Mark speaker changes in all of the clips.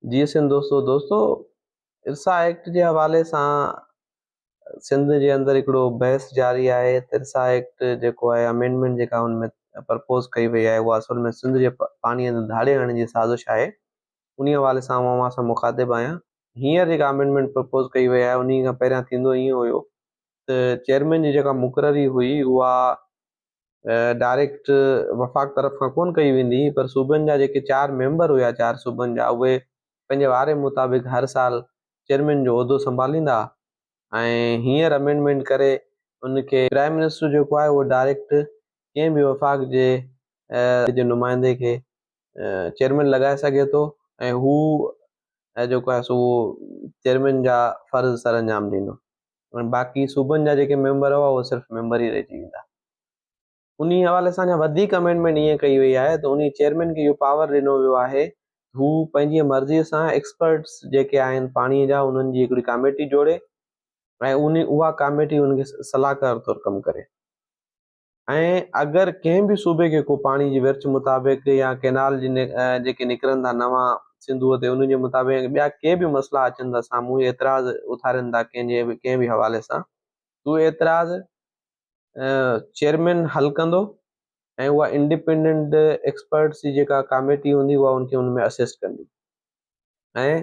Speaker 1: جي سنڌ دوستو دوستو ارسا ايڪٽ جي حوالي سان سنڌ جي اندر هڪڙو بحث جاري آهي ته ارسا ايڪٽ جيڪو آهي امينڊمينٽ جيڪا ان ۾ پرپوز ڪئي وئي آهي اها اصل ۾ سنڌ جي پاڻي تي ڌاڙي هڻڻ جي سازش آهي انهي حوالي سان آئون اوهان سان مخاطب آهيان هينئر جيڪا امينڊمينٽ پرپوز ڪئي وئي آهي انهي کان پهريان ٿيندو ائين هيو ته چيئرمين جي جيڪا مقرري هئي اها ڊائريڪٽ وفاق طرف کان ڪونه ڪئي ويندي هئي پر صوبن جا جيڪي چار ميمبر هيا چار صوبن جا اهي پنهنجي واري مطابق هر سال چيئرمين جو عهدو سنڀاليندا ۽ هينئر امينڊمينٽ ڪري ان کي پرائم منسٽر جيڪو آهي اهو ڊائريڪٽ ڪنهن به وفاق جي جي نمائندي کي چيئرمين لڳائي سگهي ٿو ۽ هو جيڪو آهي سو اهو چيئرمين جا فرض سر انجام ڏيندو ۽ باقي صوبن جا جيڪي ميمبر هئا اهي صرف ميمبر ئي رهجي ويندا. انهي حوالي سان اڃا وڌيڪ امينڊمينٽ ائين ڪئي وئي آهي ته انهي چيئرمين کي اهو پاور ڏنو ويو آهي ته هو پنهنجي مرضي سان ايڪسپرٽس جيڪي آهن پاڻي جا انهن جي هڪڙي ڪاميٽي جوڙي ۽ انهي اها ڪاميٽي ان کي صلاحڪار طور ڪم ڪري. ۽ اگر ڪنهن به صوبي کي ڪو پاڻي جي ورڇ مطابق يا ڪئنال جي جيڪي نڪرن ٿا نوان سنڌوء تي انهن جي مطابق يا ٻيا ڪي به مسئلا اچن ٿا سامهون اعتراض اٿارين ٿا ڪنهن جي به ڪنهن به حوالي سان ته اهي اعتراض چيئرمين حل ڪندو ۽ اها انڊيپينڊنٽ ايڪسپرٽس جي جيڪا ڪاميٽي هوندي اها ان کي ان ۾ اسسٽ ڪندي ۽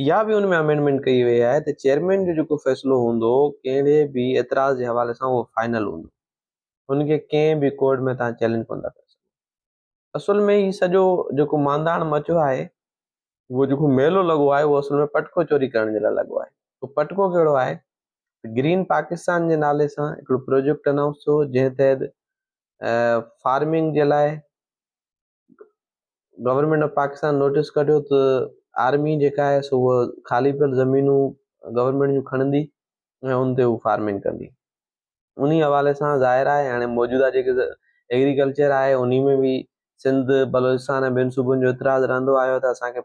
Speaker 1: اها به ان ۾ امينڊمينٽ ڪئي وئي آهي ته چيئرمين جو جيڪو فيصلو هوندو ڪهڙي به اعتراض جي حوالي سان اهو فائنل هوندو ان کي ڪنهن به ڪورٽ ۾ توهان چئلينج ڪونه ٿا ڪري سگهو. اصل ۾ هي سڄو جيڪو مانڌاڻ مچيو آهي اهو جيڪو ميلو لڳو آهي اهو اصل ۾ پٽڪو چوري ڪرڻ جي لاء لڳو آهي. اهو پٽڪو ڪهڙو آهي ته گرين پاڪستان جي نالي سان هڪڙو پروجيڪٽ انائونس ٿيو جنهن تحت فارمنگ جي لاء گورنمينٽ آف پاڪستان نوٽيس ڪڍيو ته آرمي جيڪا آهي سو اها خالي پيل زمينون گورنمينٽ جون کڻندي ۽ ان تي هو فارمنگ ڪندي انهي حوالي سان ظاهر آهي هاڻي موجوده جيڪي ايگريڪلچر آهي انهي ۾ به سنڌ بلوچستان ۽ ٻين صوبن جو اعتراض رهندو آيو ته اسان کي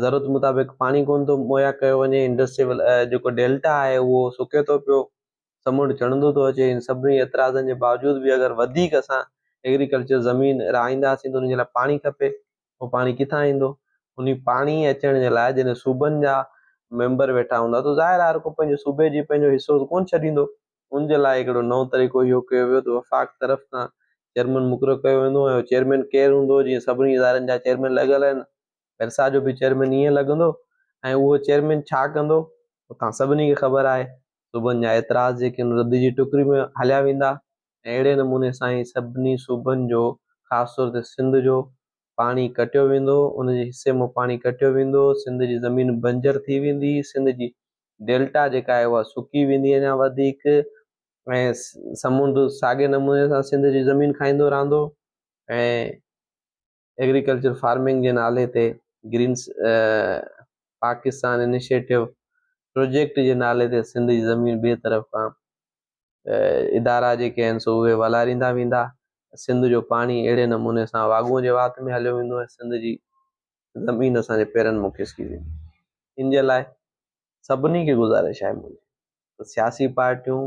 Speaker 1: ضرورت مطابق پاڻي ڪونه ٿو مهيا ڪيو وڃي انڊسٽريل جيڪو ڊيلٽا آهي اهو سڪي ٿو پيو سمنڊ چڙهندو ٿو اچي، ان سڀني اعتراضن جي باوجود به اگر وڌيڪ اسان ايگريڪلچر زمين رهائينداسين ته ان جي لاء پاڻي کپي، اهو پاڻي ڪٿان ايندو؟ انهي پاڻي اچڻ جي لاء جڏهن صوبن جا ميمبر ويٺا هوندا ته ظاهر آهي هر ڪو پنهنجي صوبي جي پنهنجو حصو ته ڪونه ڇڏيندو، ان جي لاء هڪڙو نئون طريقو اهو ڪيو ويو ته وفاق طرف کان چيئرمين مقرر ڪيو ويندو ۽ اهو چيئرمين ڪير هوندو جيئن سڀني ادارن جا چيئرمين لڳل آهن ارسا جو به چيئرمين ائين لڳندو ۽ اهو چيئرمين ڇا ڪندو اهو توهان سڀني کي خبر آهي. صوبن جا اعتراض جيڪي آهن رد جي ٽڪري ۾ هليا ويندا ۽ اهڙي نموني سان ئي سڀني صوبن جو خاص طور تي سنڌ جو پاڻي ڪٽيو ويندو، ان جي حصي مان پاڻي ڪٽيو ويندو، سنڌ جي زمين بنجر ٿي ويندي، سنڌ جي ڊيلٽا جيڪا آهي اها سڪي ويندي اڃا وڌيڪ ۽ سمنڊ ساڳئي نموني سان سنڌ جي زمين کائيندو رهندو ۽ ايگريڪلچر فارمنگ جي نالي تي گرين پاڪستان انيشيٽو پروجيڪٽ جي نالي تي سنڌ جي زمين ٻئي طرف کان ادارا جيڪي آهن سو اهي والاريندا ويندا سنڌ جو پاڻي اهڙي نموني سان واڳون جي وات ۾ هليو ويندو ۽ سنڌ جي زمين اسان جي پيرن مان کسڪي ويندي ان جي لاء سڀني کي گذارش آهي منهنجي ته سياسي پارٽيون،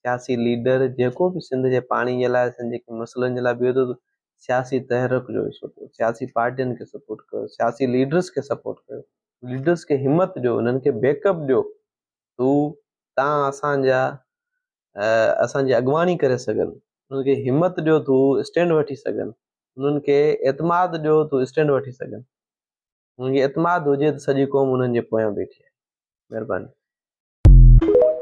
Speaker 1: سياسي ليڊر جيڪو به سنڌ جي پاڻي جي لاء سنڌ جي مسئلن جي لاء بيهي ٿو ته سياسي تحرڪ جو حصو ٿيو، سياسي پارٽين کي سپورٽ ڪيو، سياسي ليڊرس کي سپورٽ ڪيو، ليڊرس کي همت ڏيو، انهن کي بيڪ اپ ڏيو ته هو تان اسان جا اسان جي اڳواڻي ڪري سگهن، انهن کي همت ڏيو ته هو اسٽينڊ وٺي سگهن، انهن کي اعتماد ڏيو ته هو اسٽينڊ وٺي سگهن، انهن کي اعتماد هجي ته سڄي قوم انهن جي پويان بيٺي آهي. مهرباني.